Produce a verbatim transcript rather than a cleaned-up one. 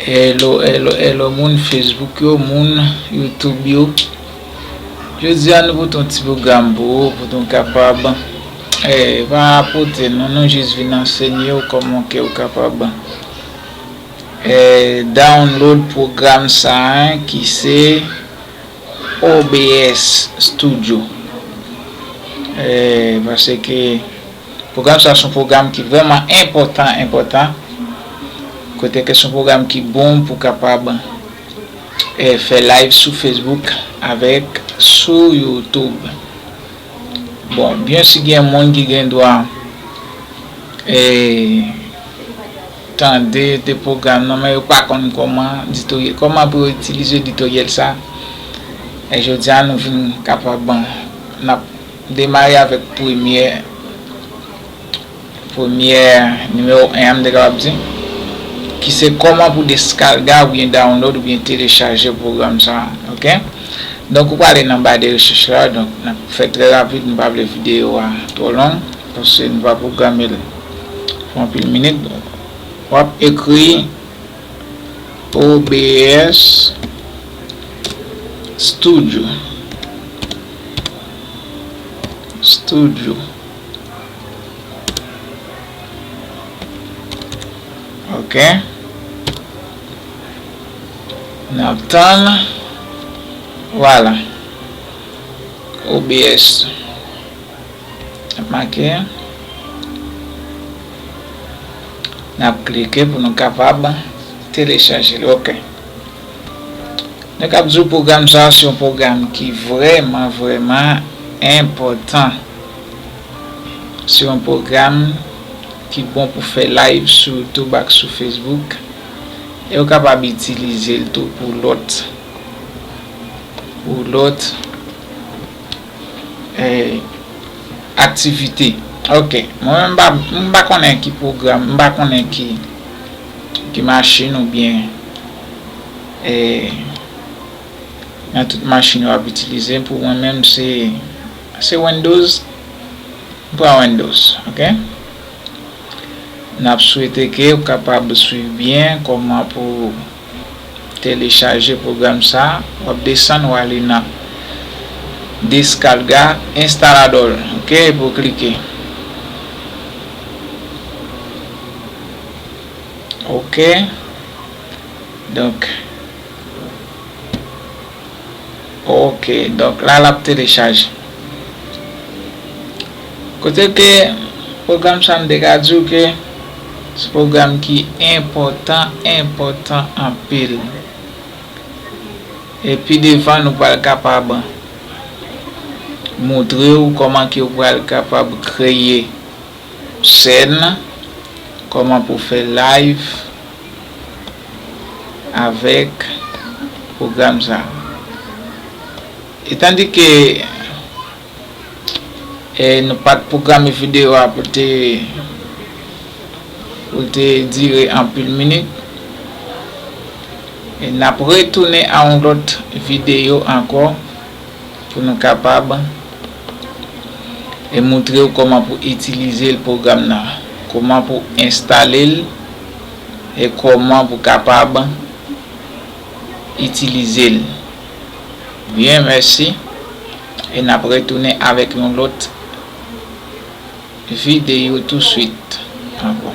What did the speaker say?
Hello, hello, hello, moun Facebook yo, moun YouTube yo. Jodi a, nou pote yon ti pwogram pou ou, pou nou kapab, eh, pa pote non, nou jis vin ansenye w kòman ke w kapab, eh, download pwogram sa a, ki se O B S Studio. Eh, paske pwogram sa se yon pwogram ki vrèman enpòtan, enpòtan. Kote ke se yon pwogram ki bon pou kapab, eh, fè live sou Facebook avèk sou YouTube. Bon, byen si gen moun ki gen dwa, eh, tande de pwogram nan, men yo pa konn kòman ditoryèl, kòman pou yo itilize ditoryèl sa. E jodi a, nou vin kapab, bon, n ap demare avèk premyè, premyè nimewo en an, m te kapab di, ki se kòman pou deskalga oubyen download oubyen telechaje pwogram sa, oke? Donk, ou prale nan ba de rechèch la, donk, n ap fè trè rapid, nou pa vle videyo a twò long, paske nou pa pwograme l pou anpil minit. W ap ekri O B S Studio. Studio. Oke. N ap tann. Vwala. O B S. N ap make. N ap klike pou nou kapab telechaje l. Oke. Nou kab di w pwogram sa a se yon pwogram ki vrèman, vrèman enpòtan. Se yon pwogram ki bon pou fè live sou YouTube ak sou Facebook. E ou kapab itilize l tou pou lòt, pou lòt, eh, aktivite. Oke, mwen menm m pa, m pa konnen ki pwogram, m pa konnen ki, ki machin oubyen, eh, nan tout machin yo ap itilize. Pou mwen menm, se, se Windows. M pran Windows, oke? N ap swete ke w kapab swiv byen kòman pou telechaje pwogram sa. W ap desann, w ale nan Descarga Instalador, oke? Epi w klike. Oke. Donk, oke, donk la, l ap telechaje. Kote ke pwogram sa, m te ka di w ke se pwogram ki enpòtan, enpòtan anpil. E pi devan, nou pral kapab montre w kòman ke w pral kapab kreye sèn, kòman pou fè live avèk pwogram sa. Etandike, eh, nou pa t pwograme videyo a pou te, pou te dire anpil minit, e n ap retounen a yon lòt videyo ankò pou nou kapab e montre w kòman pou itilize l pwogram nan, kòman pou enstale l e kòman pou kapab itilize l. Byen, mèsi. E n ap retounen avèk yon lòt videyo touswit ankò.